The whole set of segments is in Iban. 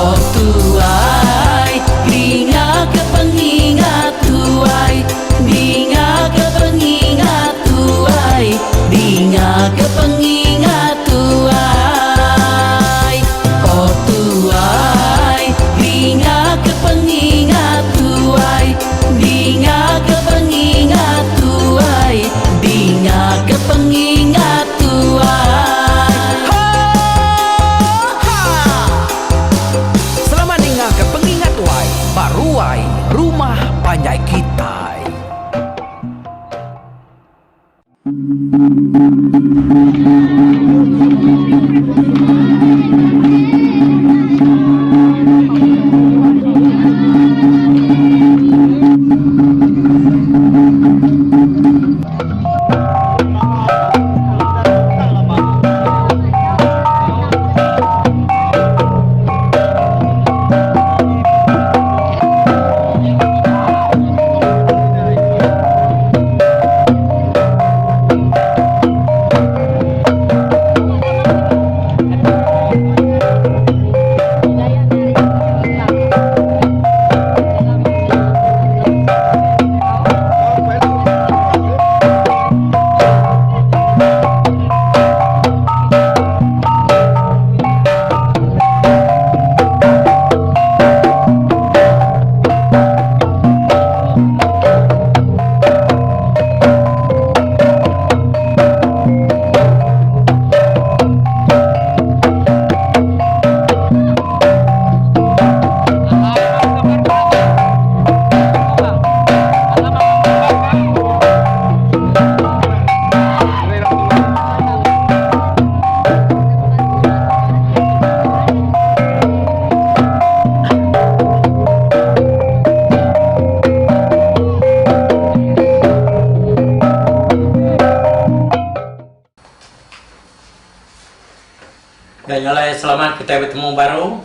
Oh tuai, dinga ke pengingat tuai, dinga ke pengingat tuai, dinga ke pengingat tuai. Oh tuai, dinga ke pengingat tuai, dinga ke pengingat tuai, dinga ke pengingat tuai. Ho! Ha! Selamat ninga ke pengingat tuai ba ruai rumah panjai kitai. Nya nyalai selamat kitai betemu baru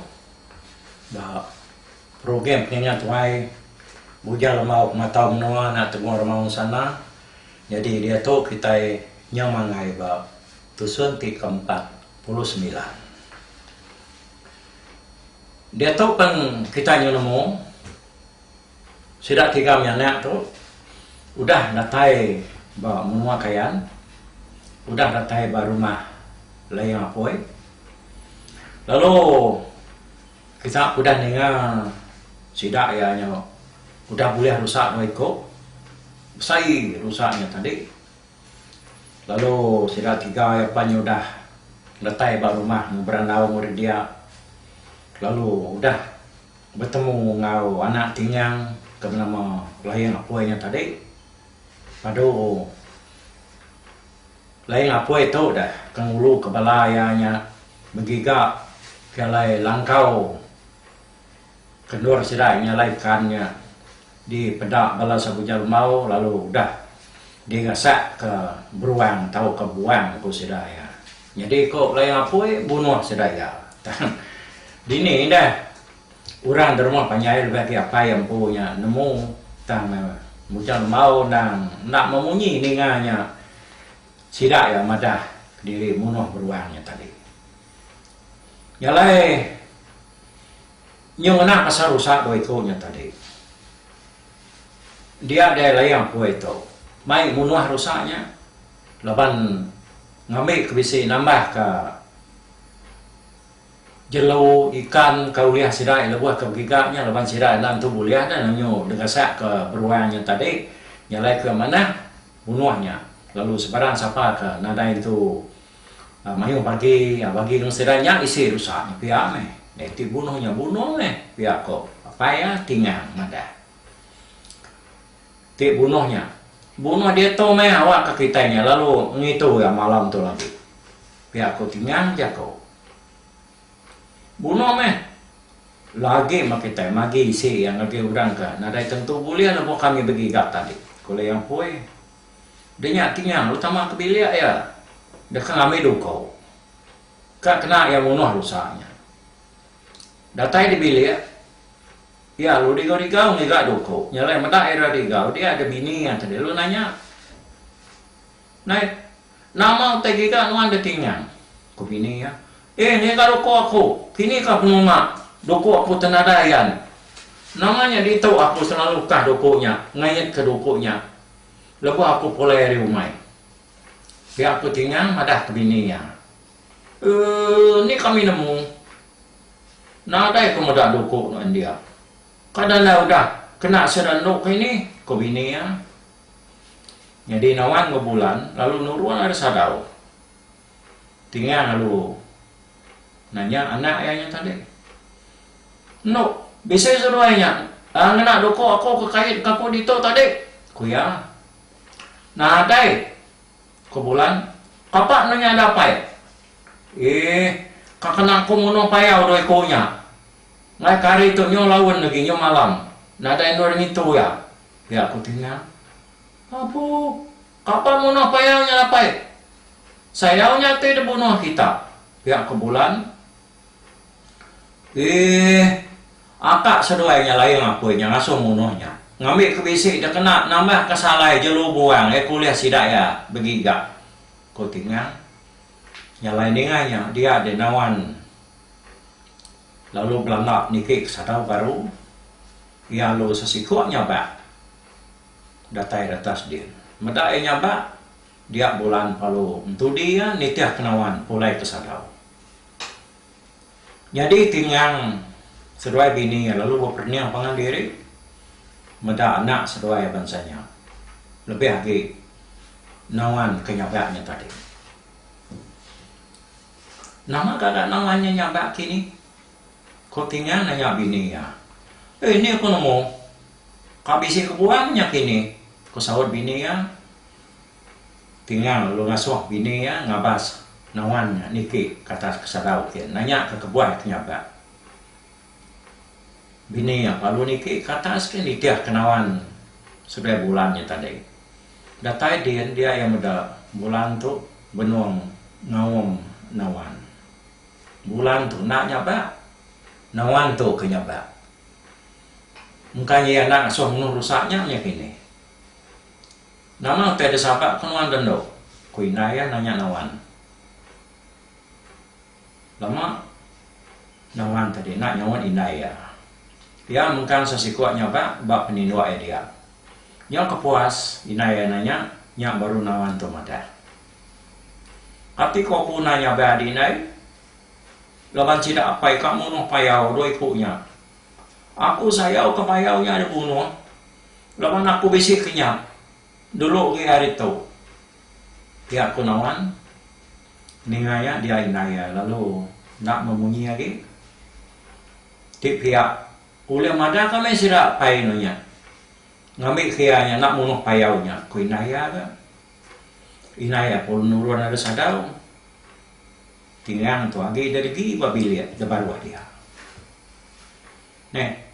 ba program pengingat tuai Bujang Lembau Pematau Menua anak Tegung Remaung Sana. Nyadi diatu kitai nyau manggai ba tusun ti ke 49. Diatu pen kitai nyau nemu sida tiga menyanak tu udah datai ba menua Kayan, udah datai ba rumah Layang Apoi. Lalu kita udah ninga sida iya nya udah bulih rusa dua iku besai rusa nya tadi lalu sida tiga iya pan udah datai ba rumah berandau enggau dia lalu udah betemu enggau anak tingang ke benama Layang Apoi nya tadi padu Lain Apoi tu deh ke ngulu ke bala iya nya begiga ke alai langkau ke endur sida nyalai ikan nya dipeda bala Sabuja Lembau lalu udah digasak ke beruang tauka buang ku sida iya. Nyadi ku Lain Apoi bunuh sida iya. Tang dini deh orang da rumah panjai lebih agi apai iya empu nya nemu tang Bujang Lembau endang enda memunyi ninga nya. Sida iya madah kediri munuh beruang nya tadi. Nya alai nyu ngena pasal rusak dua iku nya tadi. Dia deh layang pui tu mai munuh rusak nya laban ngambi ke bisi nambah ka Jelu, ikan ke ulih sida iya lebuh ke begiga nya laban sida enda entu bulih dah nyu degasak ke beruang nya tadi nya alai ke manah bunuh nya lalu sebarang sapa ke nadai entu mayuh bagi bagi ngan sida nya isi rusa nya pia meh deh ti bunuh nya bunuh meh pia ko apai iya tingang madah. Ti bunuh nya bunuh diatu meh awak ke kitai nya lalu ngitu iya malam tu lagi pia ko tingang jako. Bunuh meh. Lagi meh kitai magi isi iya ngagai orang ke nadai tentu bulih lebuh kami begiga tadi, ku Layang Pui. Deh nya Tingang lalu tama ke bilik iya deka ngambi duku ka kena iya munuh rusa nya. Datai di bilik, iya lalu digau-digau ngiga duku. Nya alai meda ira digau dia ada bini iya tadi lalu nanya. Nai, nama utai giga nuan deh Tingang? Ku bini iya. Eh, ngiga ruko aku. Kini ka penunga. Duku aku te nadai ayan. Nama nya ditu aku selalu kah duku nya, ngait ke duku nya lebuh aku pulai ari umai. Pia ku Tingang madah ke bini iya. Eee ni kami nemu. Nadai ku meda duku nuan dia. Kada enda udah kena sida endu ke ini, ku bini iya. Nyadi Nawan enggau Bulan lalu nurun ari sadau. Tingang lalu nanya anak iya nya tadi. Endu, bisi seduai nya ngena duku aku ke kait ke aku ditu tadi, ku iya. Nadai, ku Bulan. Kapa enda nya dapai? Eeh, ka kena aku munuh payau dua iku nya. Ngai ke hari tu nyu laun agi nyu malam. Nadai endur ngintu iya. Pia ku Tingang. Apu, kapa munuh payau nya lapai? Sayau nya ti dibunuh kita. Pia ku Bulan. Eeh, akak seduai nya laing apui nya ngasuh munuh nya. Ngambi ke bisi dikena nambah ke salai jelu buang iya ke ulih sida iya begiga, ku Tingang. Nya alai ninga nya dia deh Nawan lalu belanda niki ke sadau baru. Iya lalu sesikuk nyabak datai datas din. Meda iya nyabak, dia bulan palu entudi iya nitih ke Nawan pulai ke sadau. Nyadi Tingang seduai bini iya lalu beperening pangan diri meda anak seduai bansa nya lebih agi Nawan ke nyabak nya tadi. Nama gaga Nawan nya nyabak kini? Ko Tingang nanya bini iya. Eh ni aku nemu. Ka bisi kebuah meh nya kini, ko saut bini iya. Tingang lalu ngasuh bini iya ngabas Nawan nya niki ke atas ke sadau kin nanya ke kebuah ke nyabak. Bini iya lalu niki ke atas kin nitih ke Nawan seduai bulan nya tadi. Datai din dia iya meda bulan tu benung ngaum Nawan. Bulan tu enda nyabak. Nawan tu ke nyabak. Engka iya enda ngasuh munuh rusa nya mih kini. Nama utai disabak ke nuan dendu? Ku indai iya nanya Nawan. Lama Nawan tadi enda nyaut indai iya. Iya mengkang sesikuk nyabak ba peninduk iya dia. Nyau kepuas indai iya nanya, nya baru Nawan tu madah. Kati ko aku nanya ba adi indai? Laban sida apai ka munuh payau dua iku nya. Aku sayau ke payau nya dibunuh laban aku bisi kenyap dulu agi ari tu. Pia ku Nawan ninga iya dia indai iya lalu enda memunyi agi. Ti pia ulih madah ka meh sida apai anu nya ngambi ke iya nya enda munuh payau nya, ku indai iya ga. Indai aku nurun ari sadau. Tingang tu agi da degi ba bilik da baruh dia. Neh.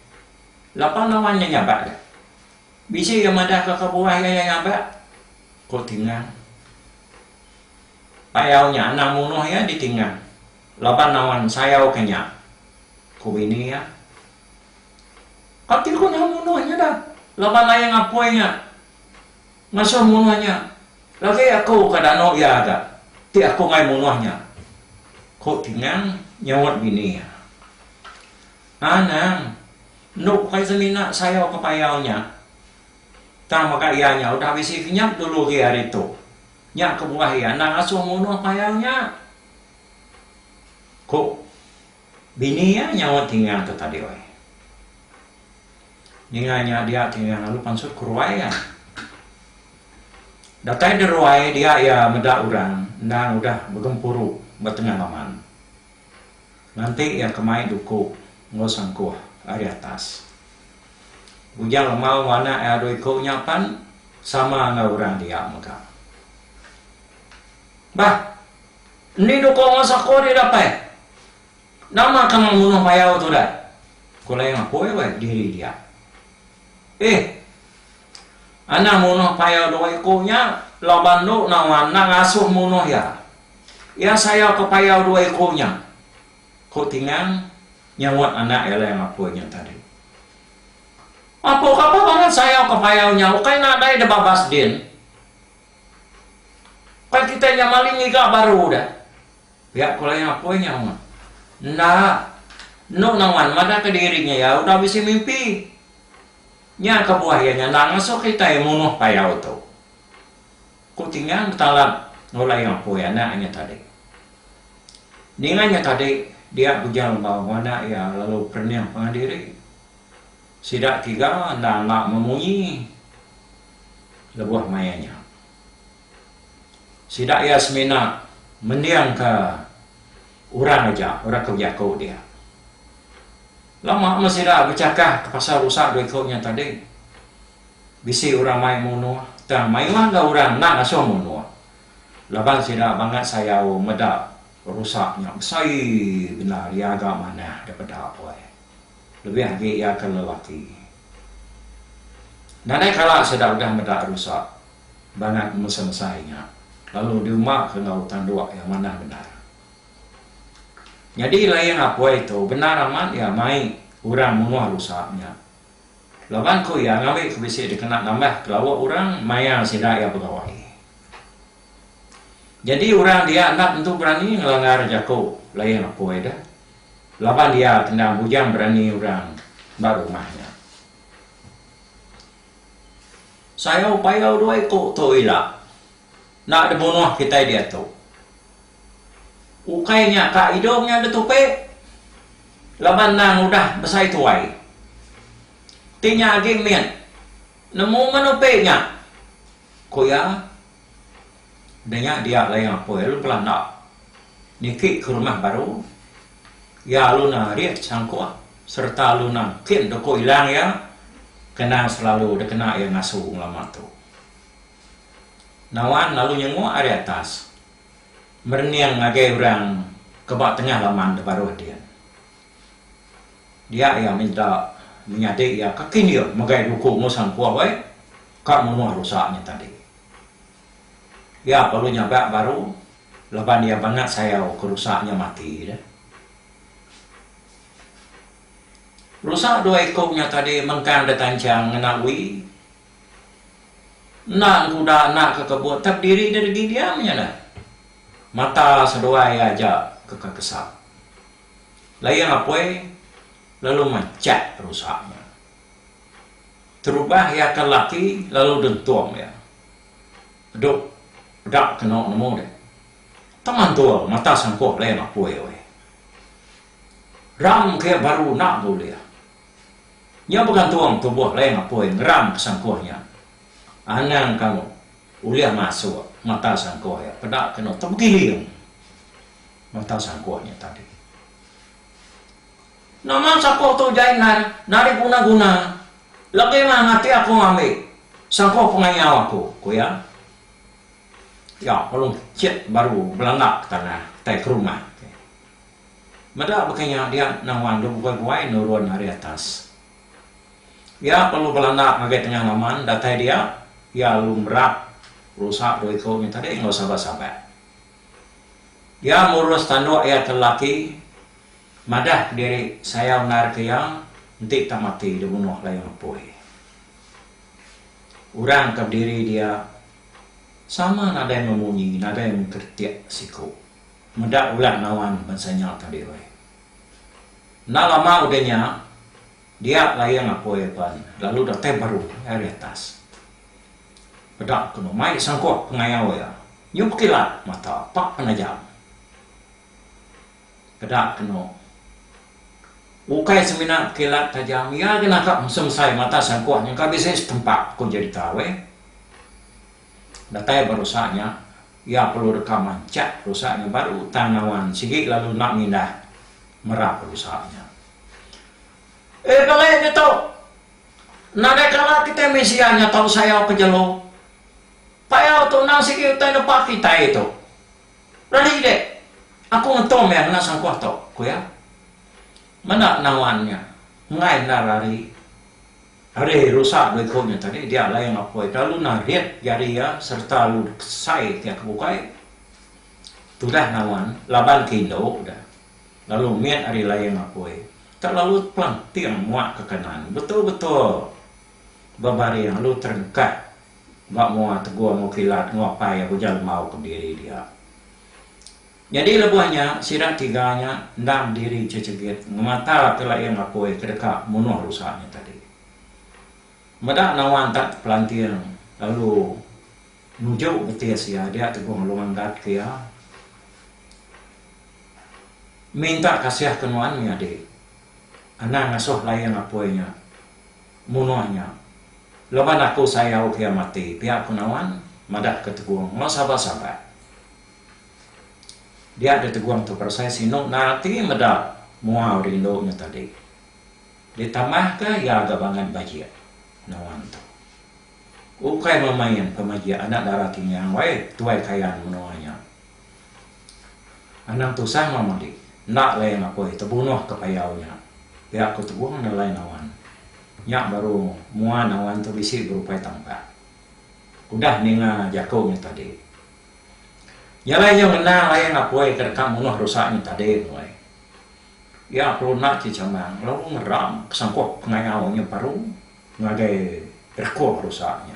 Lapa lawan nya nyabak deh. Bisi iya madah ka kebuah iya nyabak? Ku Tingang. Payau nya anang munuh iya ditingang laban lawan sayau ke nya, ku bini iya. Kati ku anang munuh nya dah laban layang apoi nya. Ngasuh munuh nya. Lagi aku ka danu iya ga ti aku enggai munuh nya, ku Tingang nyaut bini iya. Anang, endu ukai semina sayau ke payau nya. Tang mega iya nya udah bisi kenyap dulu agi ari tu. Nya kebuah iya enda ngasuh munuh payau nya, ku bini iya nyaut Tingang tu tadi weh. Ninga nya dia Tingang lalu pansut ke ruai iya. Datai di ruai dia iya meda orang endang udah begempuru ba tengah laman. Nganti iya ke mai duku enggau sangkuh ari atas. Bujang Lemau enggau anak iya dua iku nya pan sama enggau orang dia mega. Bah, endi duku enggau sangkuh didapai? Nama ka mang munuh payau tu deh? Ku Layang Apoi weh diri dia. Eh. Anang munuh payau dua iku nya laban endo nawan enda ngasuh munuh iya. Iya sayau ke payau dua iku nya. Ku Tingang nyaut anak iya Layang Apoi nya tadi. Apo kapa bangat sayau ke payau nya ukai nadai da babas din. Ukai kitai nya mali ngiga baru deh. Pia ku Layang Apoi nyaut. Enda. Enu Nawan madahka diri nya iya udah bisi mimpi. Nya kebuah iya nyandang ngasuh kitai munuh payau tu. Ku Tingang betalat enggau Layang Apoi anak nya tadi. Ninga nya tadi, dia Bujang Lembau enggau anak iya lalu perening pangan diri. Sida tiga enda enda memunyi lebuh maya nya. Sida iya semina mendingka orang aja, orang ke bejaku dia. Lama meh sida bechakah ke pasal rusak dua iku nya tadi. Bisi orang mai munuh tang mayuh ga orang enda ngasuh munuh laban sida bangat sayau meda rusak nya besai bendar iya ga manah daripada wai lebih agi iya ke lelaki. Nadai kala sida udah meda rusak bangat mesai-mesai nya lalu diuma ke enggau tanduk iya manah bendar. Nyadi Layang Apoi tu bendar amat iya mai orang munuh rusak nya. Laban ku iya ngambi ke bisi dikena nambah kelawa orang maya sida iya begawai. Nyadi orang dia enda tentu berani ngelanggar jaku Layang Apoi deh laban iya kendang bujang berani orang ba rumah nya. Sayau payau dua iku tu ila enda dibunuh kitai diatu. Ukai nya ka idung nya ditupi laban endang udah besai tuai. Ti nya agi mit nemu menupi nya, ku iya. Udah nya dia Layang Apoi lalu belanda niki ke rumah baru. Iya lalu narit sangkuh sereta lalu nangkin duku ilang iya ke endang selalu dikena iya ngasu ngelama tu. Nawan lalu nyenguk ari atas. Merening ngagai orang ke ba tengah laman da baruh din. Dia iya minta menyadi iya ke kindir megai duku enggau sangkuh weh ka munuh rusa nya tadi. Iya perlu nyabak baru laban iya bangat sayau ke rusa nya mati deh. Rusa dua iku nya tadi mengkang ditanchang ngena wi. Enda engkuda enda ke kebut tap diri deh regi diam nya dah. Mata seduai iya aja ke ka kesap. Layang Apoi lalu machak rusak nya. Terubah iya ke laki lalu dentung iya. Duk peda kenu nemu deh. Tang mantul mata sangkuh Layang Apoi weh. Ram ke iya baru enda bulih. Nya begantung tubuh Leng Apoi ngeram ke sangkuh nya. Anang kamu ulih masuk mata sangkuh iya peda kenu tebegiling mata sangkuh nya tadi. Nama sangkuh tu jai endar nadai guna-guna legi mah ngati aku ngambi sangkuh pengayau aku, ku iya. Ya lalu chit baru belanda ke tanah tai ke rumah. Meda baka nya dia Nawan dulu buai-buai nurun ari atas. Iya perlu belanda ngagai tengah laman datai dia, iya lalu merap rusa dua iku nya tadi enggau sabak-sabak. Iya murus tanduk iya ke lelaki madah kediri sayau endar ke iya enti tak mati dibunuh Layang Epoi. Orang ke bediri dia sama nadai memunyi nadai mengkeritik siku. Meda ulah nawan bansa nya tadi weh. Enda lama udah nya, dia Layang Apoi pan lalu datai baru ari atas. Peda kenu mai sangkuh pengayau iya, nyu bekilat mata pak penajam. Peda kenu ukai semina bekilat tajam iya ga naka mesai-mesai mata sangkuh nyangka bisi setempat ku jerita weh. Datai ba rusa nya, iya perlu deka manchak rusa nya baru tang nawan sigi lalu enda mindah merap rusa nya. Eh bala ditu, nadai kala kitai mensia nya tau sayau ke jelu. Payau tu endang sigi utai nepa kitai tu. Rari dek, aku ngetum iya ngena sangkuh tu, ku iya. Meda nawan nya enggai enda rari. Ari rusak dua iku nya tadi dia alai Apoi lalu narit jari iya sereta lalu dikesai ke ke bukai tudah nawan laban ke indu deh lalu mit ari Layang Apoi tak lalu pelanting muak ke kanan betul betul bebaring lalu terengkah ba mua Teguh enggau Kilat enggau apai iya Bujang Lembau ke bediri dia. Nyadi lebuh nya, sida tiga nya endang bediri chechegit ngemataka Laing Apoi ke deka munuh rusa nya tadi. Meda Nawan tak tepelanting lalu nuju betis iya dia Tegung lalu nganggat ke iya. Minta kasih ke nuan menyadi. Anang ngasuh Laing Apoi nya munuh nya. Laban aku sayau ke iya mati, pia ku Nawan madah ke Tegung enggau sabar-sabar. Dia deh Tegung tu berasai sinu endar ati meda mua rindu nya tadi. Ditambahka iya ga bangat bajik nuan tu. Ukai memain pemajik anak dara Tingang wai tuai kayan menua nya. Anang tusah enggau madi enda lain apoi tebunuh ke payau nya pia ku Tegung nelai Nawan. Nya baru mua Nawan tu bisi berupai tampak. Udah ninga jaku nya tadi. Nya alai nyau ngenang lain apoi ke deka munuh rusa nya tadi nuai. Iya perlu enda ti chamang lalu ngeram kesangkup pengayau nya baru ngagai rekung rusa nya.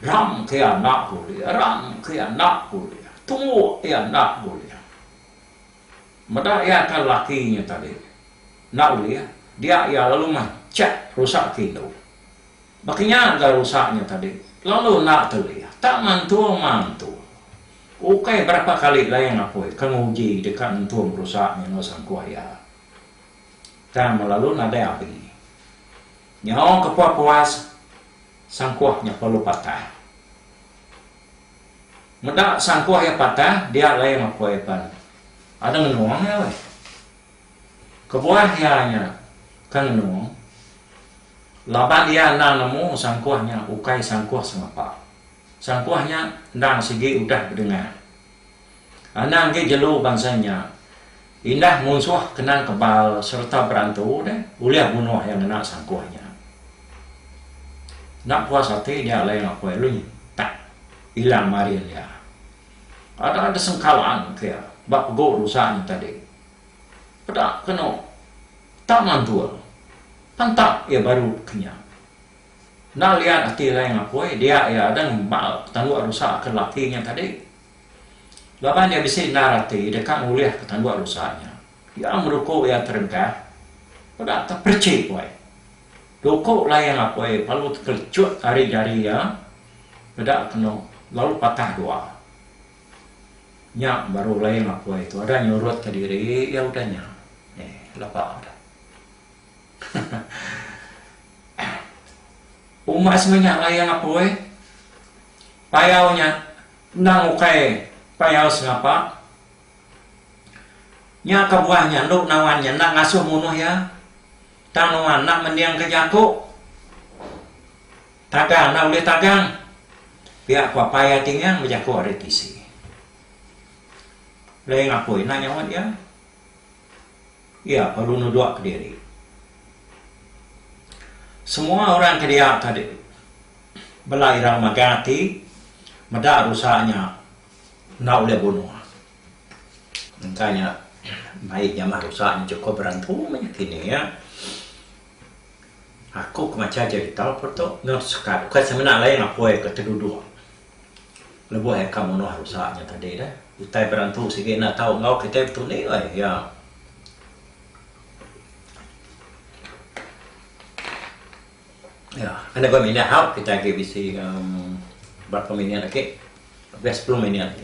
Ram ke iya enda bulih, ram ke iya enda bulih, tumbuk iya enda bulih. Meda iya ke lelaki nya tadi enda ulih, dia iya lalu machak rusa ke indu. Baka nya ga rusa nya tadi lalu enda telih tak mantul-mantul. Ukai berapa kali Layang Apoi ke nguji deka nentum rusa nya enggau sangkuh iya. Tang melalu nadai abi. Nyau ke puas-puas sangkuh nya perlu patah. Meda sangkuh iya patah dia Layang Apoi pan ada ngenung iya weh. Kebuah iya nya ke ngenung laban iya endang nemu sangkuh nya ukai sangkuh sengapa. Sangkuh nya endang sigi udah bedengah. Anang agi jelu bansa nya indah munsuh kenang kebal sereta berantu deh ulih bunuh iya ngena sangkuh nya. Enda puas ati dia alai ngapoi lalu nyentak ilang marin iya. Ada desengkalan ke iya ba pegu rusa nya tadi. Peda kenu tak mantul pantap iya baru ke nya. Enda liat ati Laing Apoi dia iya ada ngembal tanduk rusa ke laki nya tadi. Laban iya bisi endar ati deka ngulih ke tanduk rusa nya. Iya meruku iya terengkah peda teperechik wai. Duku Laing Apoi lalu tekelecut ari jari iya peda kenu lalu patah dua. Nya baru Laing Apoi tu ada nyurut ke diri iya udah nya. Eh lapa udah. Uma semenya Laing Apoi payau nya endang ukai payau sengapa. Nya kebuah nya endu nawan nya enda ngasuh munuh iya. Tang nuan enda mendingka jaku. Tagang enda ulih tagang. Pia ku apai iya Tingang bejaku ari tisi. Laing Apoi enda nyaut iya. Iya perlu nuduk kediri. Semua orang ke dia tadi bela irau magang ati meda rusa nya enda ulih bunuh. Engka nya mai jamah rusa nya chukup berantu meh kini iya. Aku ke macha jerita pun tu enggau sekat ukai semina lain apoi ke teduduk lebuh iya ka munuh rusa nya tadi deh. Utai berantu sigi enda tau enggau kitai betundi ai iya. Ya, enda goi minah au kitai agi bisi uhh berapa minit agi lebih sepuluh minit agi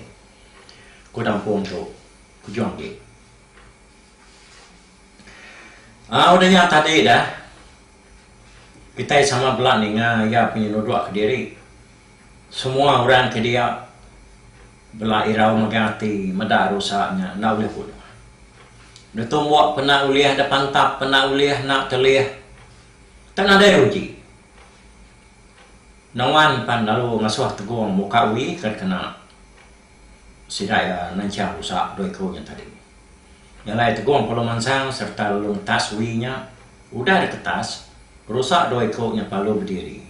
ku nampung tu kujung agi. Aa udah nya tadi dah kitai sama bela ninga iya penyenuduk kediri. Semua orang ke dia bela irau mega ati meda rusa nya enda ulih bunuh. Ditumbuk penda ulih, dipantap penda ulih enda telih tang nadai ruji. Nawan pan lalu ngasuh Tegong muka wi ke kena sida iya nanchang rusa dua iku nya tadi. Nya alai Tegong perlu mansang sereta lalu ngetas wi nya. Udah diketas, rusa dua iku nya perlu bediri.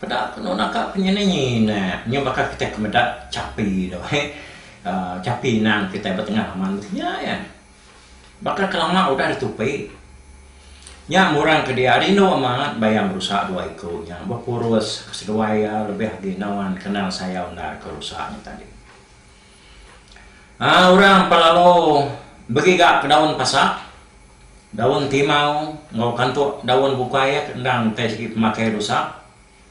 Peda kenu naka penyeni nyinak nya baka kitai ke meda chapi tu eh uhh chapi inang kitai ba tengah laman tu nya iya. Baka ke lama udah ditupi. Nya murang ke dia rindu amat bayam rusa dua iku nya bepurus ke seduai iya lebih agi nawan kenang sayau endar ke rusa nya tadi. Aa orang pan lalu begiga ke daun pasak, daun timau enggau kantuk daun bukai ke endang utai sigi pemakai rusa.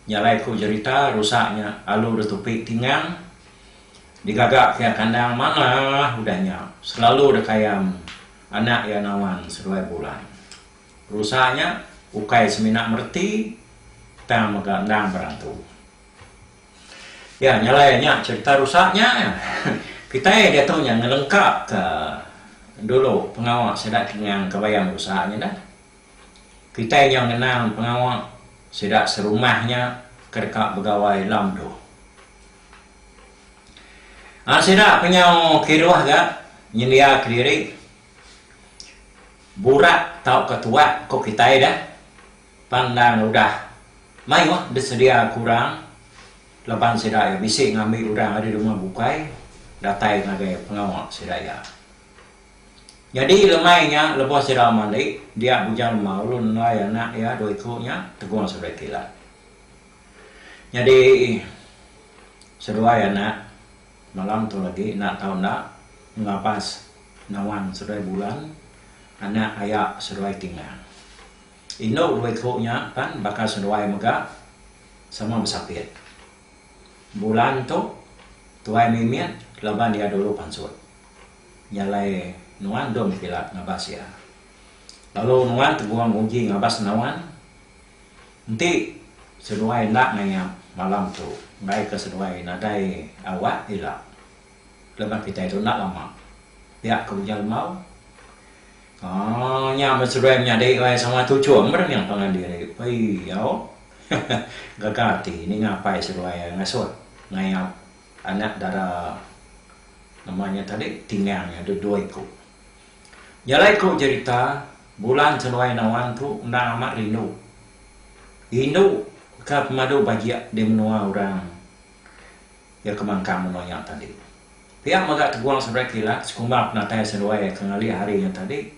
Nya alai ku jerita rusa nya alu ditupi tingang digaga ke iya kandang manah udah nya selalu dikayam anak iya nawan seduai bulan. Rusa nya ukai semina mereti tang mega endang berantu. Ya nyalai nya cherita rusa nya. Kitai diatu nya ngelengkapka dulu pengawa sida tingang ke bayam rusa nya dah. Kitai nyau ngenang pengawa sida serumah nya ke deka begawai lam tu. Aa sida penyau kiruh ga nyendia kediri burak tauka tuak ko kitai dah pan endang udah mayuh disedia ke orang laban sida iya bisi ngambi orang ari rumah bukai datai ngagai pengawa sida iya. Nyadi lemai nya lebuh sida mandi dia Bujang Lemau lalu nendai anak iya dua iku nya Tegong seduai Kilat. Nyadi seduai anak malam tu lagi enda tau enda ngabas nawan seduai bulan anak aya seduai Tingang. Indu dua iku nya pan baka seduai mega sama besapit. Bulan tu tuai mimit laban iya dulu pansut. Nya alai nuan dom kilat ngabas iya. Lalu nuan teguang nguji ngabas nawan. Enti seduai enda ngayap malam tu enggaika seduai nadai awak ila laban kitai tu enda lama. Pia ke Bujang Lembau. Aaa nya meh seduai menyadi wai sama tuchum merening pangan diri. Pei au. Gaga ati ninga apai seduai ngasuh ngayap anak dara. Nama nya tadi tingang nya dua dua iku. Jalai ku jerita bulan seduai nawan tu endang amat rindu. Indu ke pemadu bajik di menua orang iya ke mangkang menua nya tadi. Pia mega teguang seduai kilat sekumbang penatai seduai ke ngalih hari nya tadi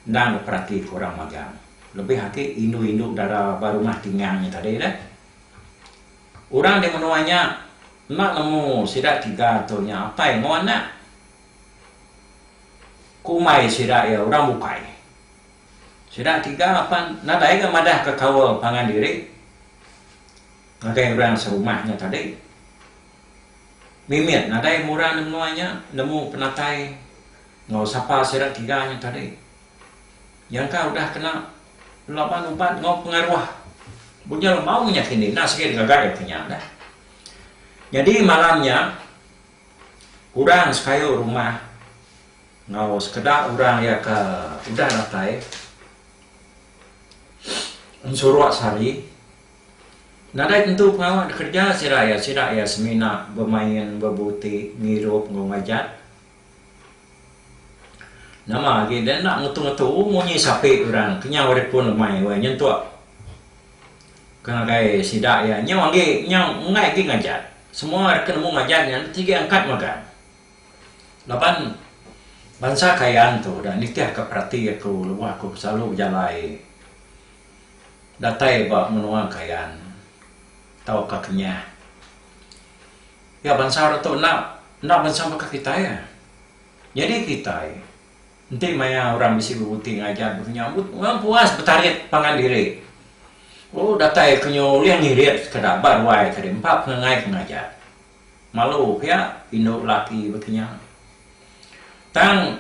endang diperati ke orang magang. Lebih agi indu-indu dara ba rumah tingang nya tadi deh. Orang di menua nya enda nemu sida tiga tu nya apai enggau anak. Kumbai sida iya orang bukai. Sida tiga pan nadai ga madahka kaul pangan diri ngagai orang serumah nya tadi. Mimit nadai meh orang di menua nya nemu penatai enggau sapa sida tiga nya tadi. Nyangka udah kena laban ubat enggau pengaruh Bunya Lembau nya kini enda sigi digaga iya ke nya dah. Nyadi malam nya orang sekayu rumah enggau sekeda orang iya ke udah datai ensuruk sehari nadai tentu pengawa dikereja sida iya sida iya semina bemain bebuti ngirup enggau ngajat. Nama agi deh enda ngetu-ngetu munyi sapi orang kenyau ari pun lemai weh nyentuk ke ngagai sida iya nyau agi nyau enggai agi ngajat. Semua ke nemu ngajat nya sigi angkat magang. Laban bansa Kayan tu dah nitihka perati aku lebuh aku selalu bejalai datai ba menua Kayan tauka Kenyah. Iya bansa orang tu enda enda bansa baka kitai ah. Nyadi kitai enti maya orang bisi bebuti ngajar bekenyau orang puas betarit pangan diri. Oh datai ke nyu ulih ngirit sekeda ba ruai tadi empa pengengai ke ngajar. Malu pia indu laki bekenyau. Tang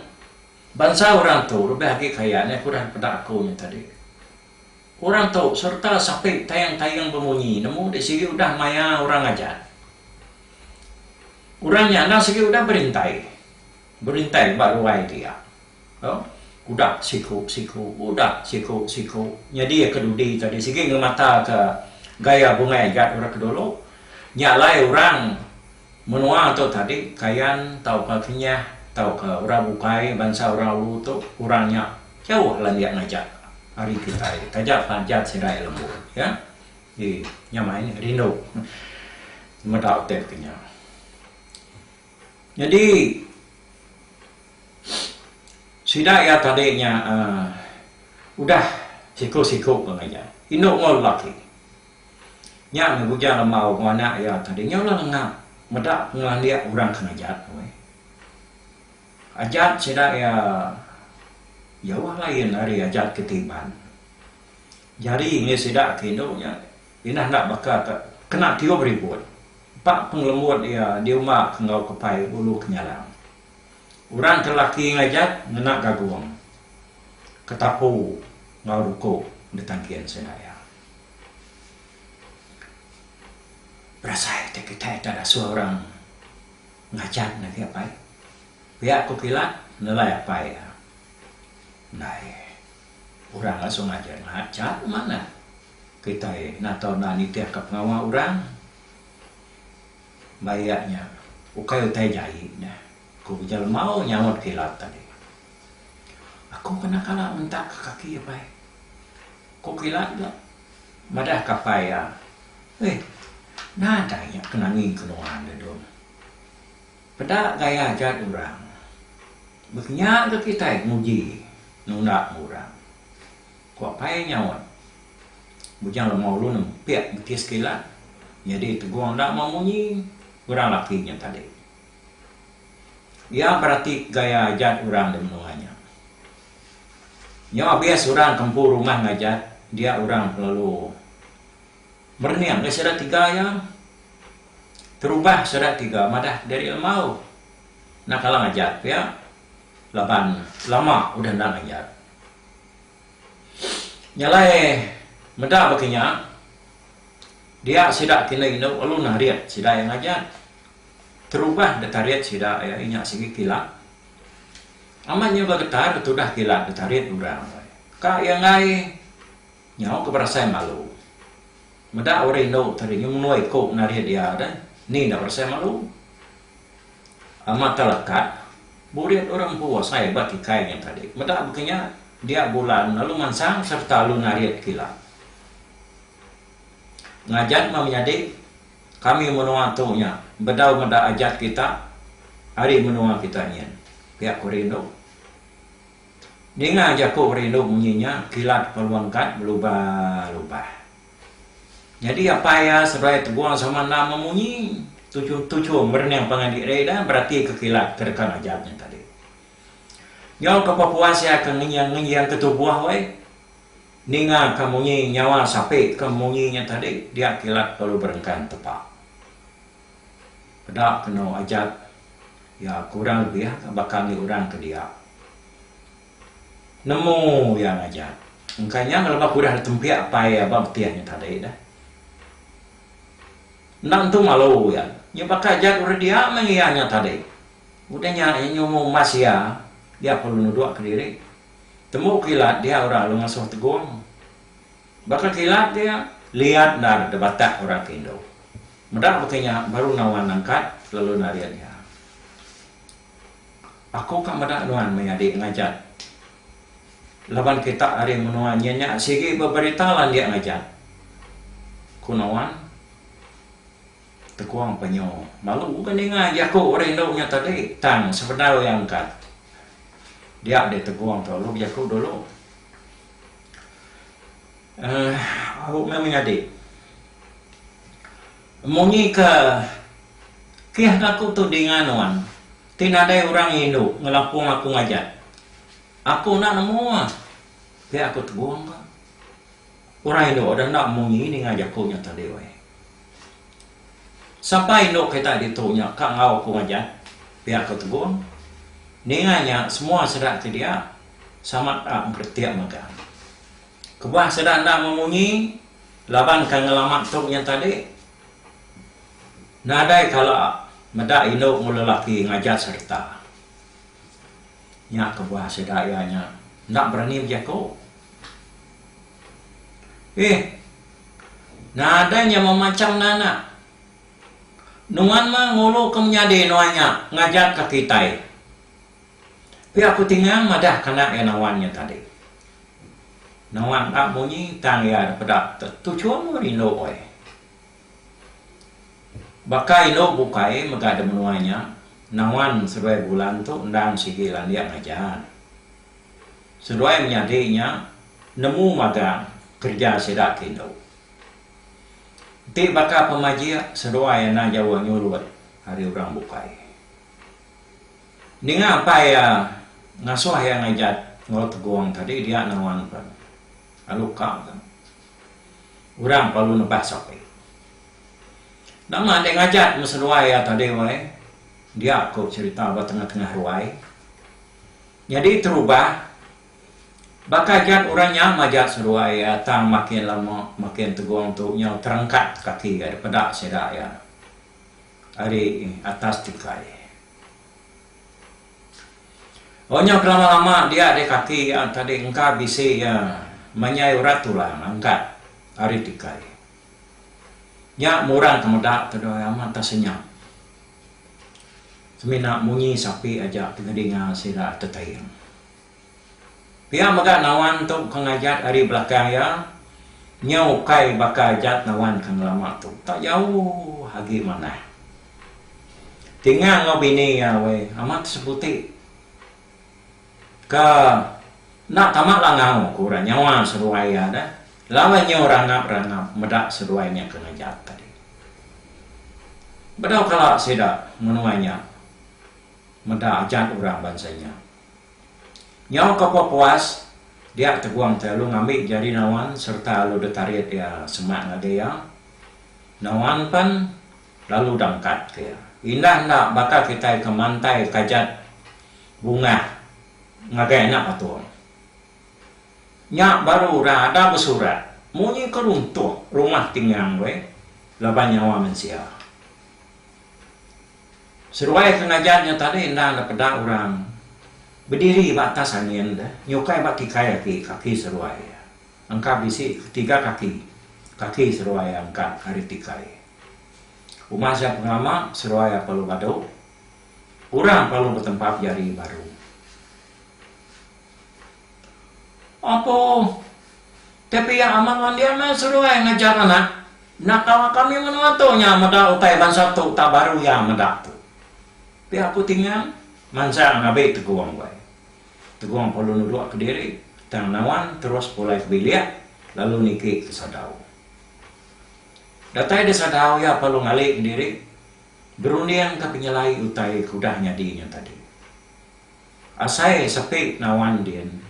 bansa orang tu lebih agi kaya nya ku udah peda aku nya tadi. Orang tu sereta sapi tayang-tayang bemunyi nemu dek sigi udah maya orang ngajat. Orang nya endang sigi udah berintai. Berintai ba ruai dia. Au, udah siku-siku, udah siku-siku. Nyadi ke dudi tadi sigi ngemataka gaya bungai ajat orang ke dulu. Nya alai orang menua tu tadi Kayan tauka Kenyah tauka orang bukai bansa orang ulu tu orang nya jauh landik ngajat. Ari kitai taja pan jat sirai lembut ya. Ji nyamai rindu meda utai baka nya. Nyadi sida iya tadi nya uhh udah siku-siku ke ngajar indu enggau lelaki. Nya meh Bujang Lembau enggau anak iya tadi nyau lah lengap meda pengelandik orang ke ngajat. Ajat sida iya jauh lain ari ajat kitai Iban. Jari enggai sida ke indu nya indah enda baka ka kena tiup ribut. Empa pengelembut iya diumba ke enggau kepai ulu kenyalang. Orang ke lelaki ngajat ngena gagung, ketapu enggau ruku ditangkin sida iya. Berasai ti kitai tak dasuh orang ngajat ngagai apai. Pia ku Kilat nelai apai iya. Ndai. Orang ngasuh ngajar ngajat manah. Kitai enda tau enda nitihka pengawa orang. Ba iya nya ukai utai jai nya, ku Bujang Lemau nyaut Kilat tadi. Aku kena kala ngentakka kaki apai. Ku Kilat ga madahka apai iya. Eh, nadai nya ke nangi ke nuan deh dom. Peda gaya ajat orang. Baka nya ga kitai nguji nunda enggau orang. Ku apai nyaut. Bujang Lemau lu nempik betis kilat nyadi tegung enda memunyi orang laki nya tadi. Iya berati gaya ajat orang di menua nya. Nyau abis orang ke empu rumah ngajat dia orang kelalu merening ga sida tiga iya. Terubah sida tiga madah diri lemau enda kala ngajat pia laban lama udah enda ngajat. Nya alai meda baka nya dia sida ke indu indu lalu narit sida iya ngajat. Terubah ditarit sida iya inya sigi kilat. Amat nya begetar tudah kilat ditarit orang. Ka iya enggai nyau ke berasai malu. Meda orang indu tadi nyu menua iku narit iya deh ni enda berasai malu. Amat telekat, burit orang empu asai ba tikai nya tadi. Meda baka nya, dia bulan lalu mansang sereta lalu narit kila. Ngajat meh menyadi, kami menua tu nya bedau meda ajat kita ari menua kita nyin, pia ku Rindu. Ninga jaku Rindu munyi nya, kilat Palu Angkat belubah-lubah. Nyadi apai iya seduai teguang sama enda memunyi tuchum-tuchum merening pangan diri dah beratika kilat ke deka ngajat nya tadi. Nyau ke pepuas iya ke ngenjing-ngenjing ke tubuh weh ninga ke munyi nyawa sapi ke munyi nya tadi dia kilat lalu berengkan tepa. Peda kenu ajat iya kurang lebih baka enggi orang ke dia. Nemu iya ngajat. Engka nya ngelebak udah ditempik apai iya ba betih nya tadi dah. Enda entu malu iya. Nya baka ajat orang dia meh iya nya tadi. Udah nya iya nyumu emas iya, iya perlu nuduk kediri. Tembu kilat dia orang lalu ngasuh tegung. Baka kilat dia, liat endar debatak orang ke indu. Meda baka nya baru Nawan angkat lalu narit iya. Aku ka meda nuan menyadi ngajat. Laban kita ari menua nyin nya sigi beberita landik ngajat. Ku Nawan. Tekuang penyu. Malu ga ninga jaku orang indu nya tadi tang sebedau iya angkat. Dia deh Teguang tu lalu bejaku dulu. Uhh au meh menyadi. Munyi ke kih aku tu dinga nuan ti nadai orang indu ngelapung aku ngajat. Aku enda nemu ah. Pia aku tegung ka. Orang indu udah enda munyi ninga jaku nya tadi weh. Sapa indu kita ditu nya ka enggau aku ngajat? Pia aku tegung. Ninga nya semua sida ti dia sama ka engkeretik mega. Kebuah sida enda memunyi laban ke ngelama tu nya tadi nadai kala meda indu enggau lelaki ngajat sereta. Nya kebuah sida iya nya enda berani bejaku. Eh nadai nya memacham nanak. Nuan mah ngulu ke menyadi nuan nya ngajat ka kitai. Pia ku Tingang madah ke anak iya Nawan nya tadi. Nawan enda munyi tang iya dipeda tetuchum rindu ai. Baka indu bukai mega da menua nya, Nawan seduai bulan tu endang sigi landik ngajar. Seduai menyadi nya nemu magang kereja sida ke indu. Enti baka pemajik seduai anang jauh nyurut ari orang bukai. Ninga apai iya ngasuh iya ngajat enggau Tegong tadi dia nawan pen lalu ka ga. Orang perlu nebah sapi. Nama deh ngajat meseduai iya tadi wai dia ku cherita ba tengah-tengah ruai. Nyadi terubah baka ajat orang nya majak seduai iya tang makin lama makin Tegong tu nyau terangkat kaki iya dipeda sida iya ari atas tikai. Oh nyau kelama-lama dia deh kaki iya tadi engka bisi iya manyai urat tulang angkat ari tikai. Nya murang ke meda tedoi amat tak senyap. Semina munyi sapi aja ti ngedinga sida tetaing. Pia mega nawan tu ke ngajat ari belakang iya, nyau ukai baka ajat nawan ke ngelama tu. Tak jauh agi manah. Tinga enggau bini iya weh amat sebuti ke enda tama langau ku orang nyawa seduai iya deh. Laban nyau rangap-rangap meda seduai nya ke ngajat tadi. Bedau kala sida menua nya meda ajat orang bansa nya. Nyau ke puas dia Teguang tai lalu ngambi jari Nawan sereta lalu ditarit iya semak ngagai iya. Nawan pen lalu dangkat ke iya. Indah enda baka kitai ke mantai kajat bungah ngagai anak patung. Nya baru orang ada besurat munyi ke runtuh rumah tingang weh laban nyawa mensia. Seduai ke ngajar nya tadi endang da peda orang bediri ba atas angin deh nyukai ba tikai agi kaki seduai iya. Engka bisi ketiga kaki kaki seduai iya engka ari tikai. Uma sia pengelama seduai iya perlu badu orang perlu betempap jari baru. Apo. Te pia amat wan dia meh seduai ngajar anak. Enda kawa kami menua tu nya meda utai bansa tu tak baru iya meda tu. Pia ku Tingang mansang ngabi Tegong wai. Tegong perlu nuduk kediri tang Nawan terus pulai ke bilik lalu niki ke sadau. Datai di sadau iya perlu ngali kediri berunding ke penyelai utai ke udah nyadi nya tadi. Asai sepi nawan din.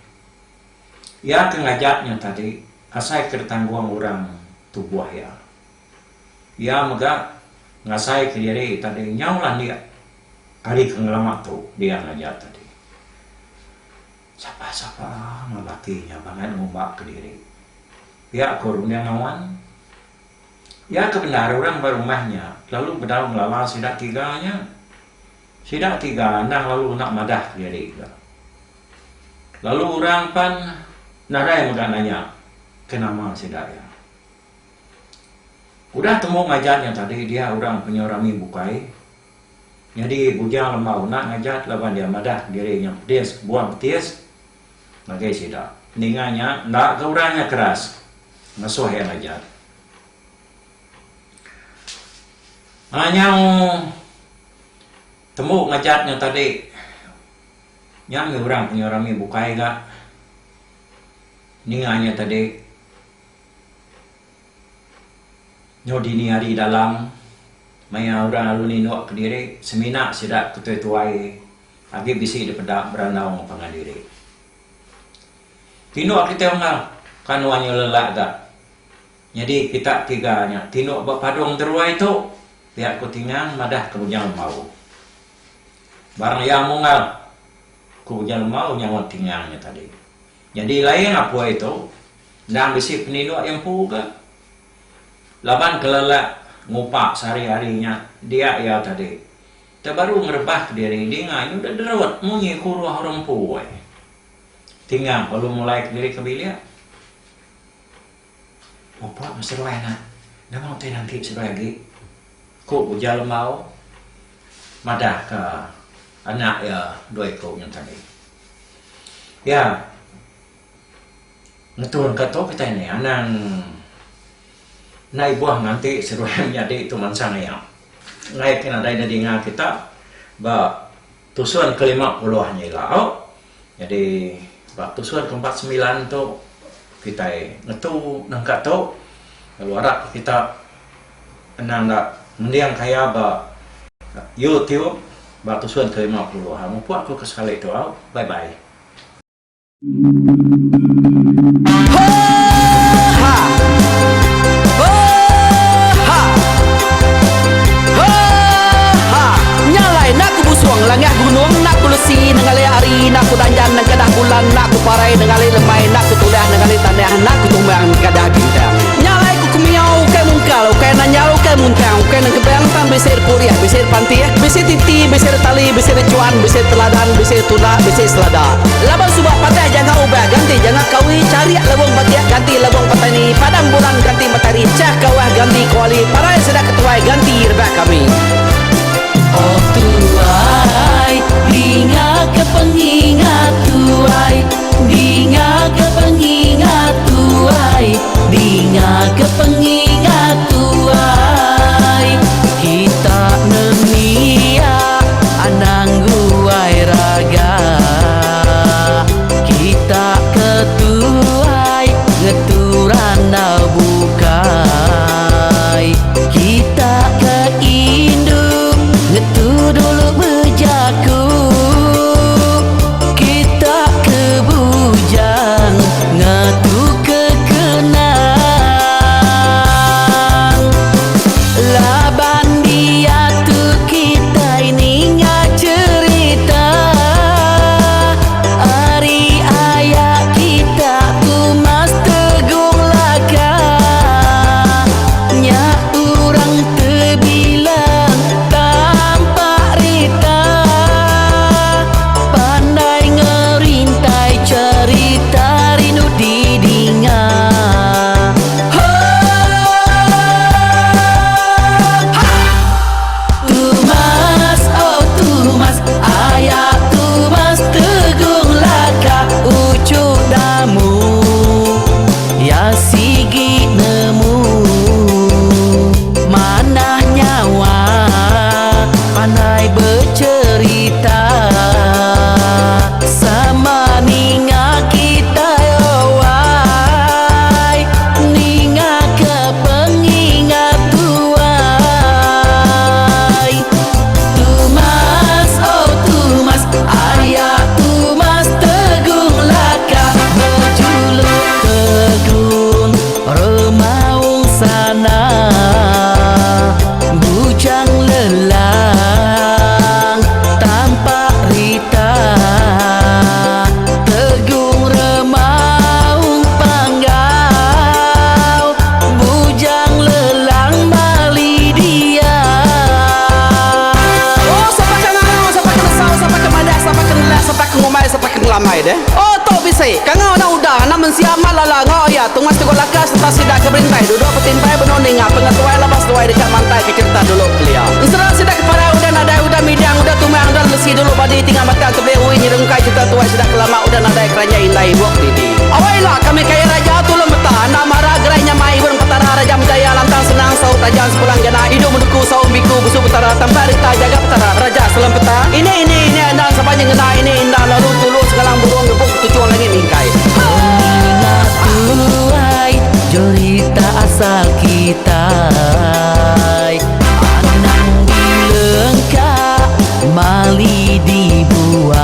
Iya ke ngajat nya tadi asai ke ditanggung orang tubuh iya. Iya mega ngasai kediri tadi nyau landik ari ke ngelama tu dia ngajat tadi. Sapa-sapa enggau laki nya bangat ngumba kediri. Pia ko runding nawan. Iya ke bendar orang ba rumah nya lalu bedau ngelala sida tiga nya. Sida tiga endang lalu enda madah kediri ga. Lalu orang pan nadai mega nanya ke nama sida iya. Udah tembu ngajat nya tadi dia orang penyau rami bukai. Nyadi Bujang Lembau enda ngajat laban dia madah kediri nya pedis buah betis ngagai sida. Ninga nya enda ga orang nya keras ngasuh iya ngajat. Nyau tembu ngajat nya tadi nya mih orang penyu rami bukai ga ninga nya tadi nyau dini hari dalam maya orang lalu ninduk kediri semina sida ke tuai-tuai agi bisi dipeda berandau enggau pangan diri. Tinduk kitai unggal kan nuan nyau lelak ga. Nyadi kita tiga nya tinduk ba padung teruai tu, pia ku Tingang madah ke Bujang Lembau. Barang iya munggal, ku Bujang Lembau nyaut Tingang nya tadi. Nyadi lain apoi tu, endang bisi peninduk iya empu ga. Laban ke lelak ngupa sehari-hari nya dia iya tadi. Tebaru ngerebah kediri dinga nyudah derut munyi kuruh orang empu ai. Tingang lalu mulai kediri ke bilik. Mupok meh seduai anak. Nama utai nangki seduai agi? Ku Bujang Lembau madahka anak iya dua iku nya tadi. Iya ngetunka tu kitai nih anang enda ibuh nganti seduai menyadi tu mansang iya. Enggai ke nadai nedinga kita ba tusun ke 50 nya ila au. Nyadi ba tusun ke 49 tu kitai ngetu nangka tu lalu arap kita anang enda mending kaya ba YouTube. Ba tusun ke 50. Ha mupuk aku ke sekali tu au. Bye bye. Nya alai enda ku busung langah gunung enda ku lesi nengali hari enda ku danjan nengkadah bulan enda ku parai nengali lemai enda ku tulah nengali tanah enda ku tumbang nengkadah bintang. Nya alai ku kemiau ukai mungkal ukai nanyal ukai muntang ukai nengkebang tang bisi purih bisi pantih bisi titi bisi tali bisi cuan bisi teladan bisi tunda bisi selada. Laban suba patah jangka ubah ganti jangka kawi charik lebung batik ganti lebung petani padam bulan ganti matahari chah kawah ganti kuali parai sida ketuai ganti rebak kami. Oh tuai dinga ke pengingat tuai dinga ke pengingat tuai dinga ke pengingat tuai kita nemia anang guai raga kita ke tuai ngetu randau bukai kita ke indu ngetu dulu bejaku kita ke bujang ngetu ke kenang laban diatu kitai ninga cherita ari aya kita Tumas Tegung Laka nya orang tebilang tampak rita pandai ngerintai cherita rindu didinga. Tumas, oh Tumas, aya Tumas Tegung Laka uchu damu ya sigi nemu manah nyawa pandai becerita sama ninga kitai owai ninga ke pengingat tuai. Tumas, oh Tumas, aya Tumas Tegung Laka bejuluk Tegung Remaung sana bujang lelang tampak rita Tegung Remaung Panggau bujang lelang bali dia. Oh sapa ke ngangau sapa ke nesau sapa ke madah sapa ke nelak sapa ke ngumbai sapa ke ngelamai deh. Oh tu bisi kangau anak uda anak mensia amat lala enggau iya Tungas Teguh Laka sereta sida ke berintai duduk betimpai benung ninga pengetuai lepas duai deka mantai ke cherita dulu kelia. Ensera sida ke parai udah nadai udah midang udah tumang udah lesi dulu badi tinggal batang tebeli ui nyerungkai cherita tuai sida ke lama udah nadai keranjai indai ibuk didi. Awai ila kami kaya raja tulung meta enda mara gerai nyamai ibun petara raja menjaya lantang senang saut raja sepulang jana idup menuku saum biku busu petara tampak rita jaga petara raja selam peta ini ini ini endang sapa nyengena ini indah lalu tulu segalang burung gebuk tuchung langit mingkai. Pengingat tuai jerita asal kitai anang dilengka mali dibuai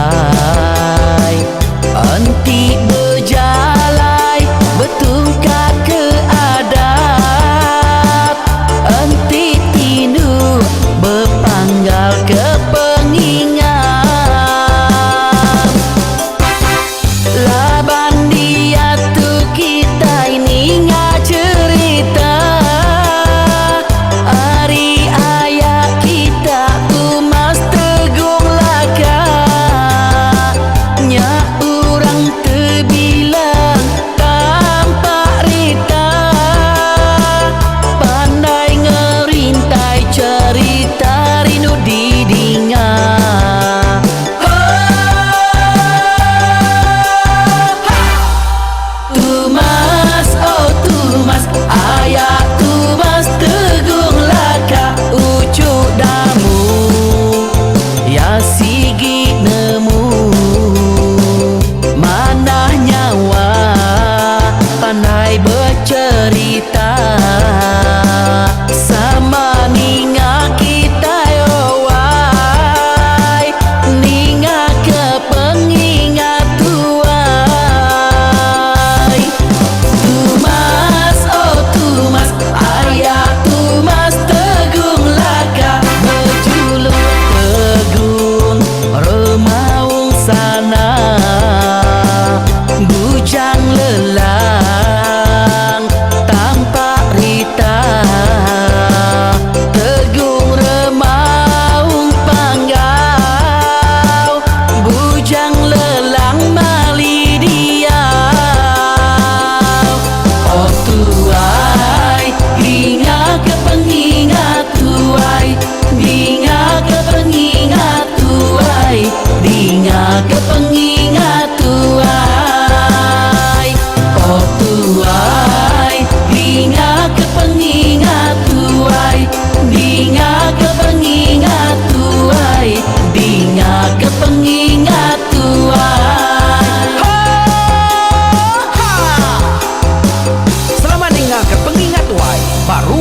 enti bejalai betungkat ke adat enti tinduk bepanggal ke pengingat. Laban diatu kitai ninga cherita.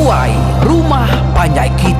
Ruai Rumah Panjai Kita.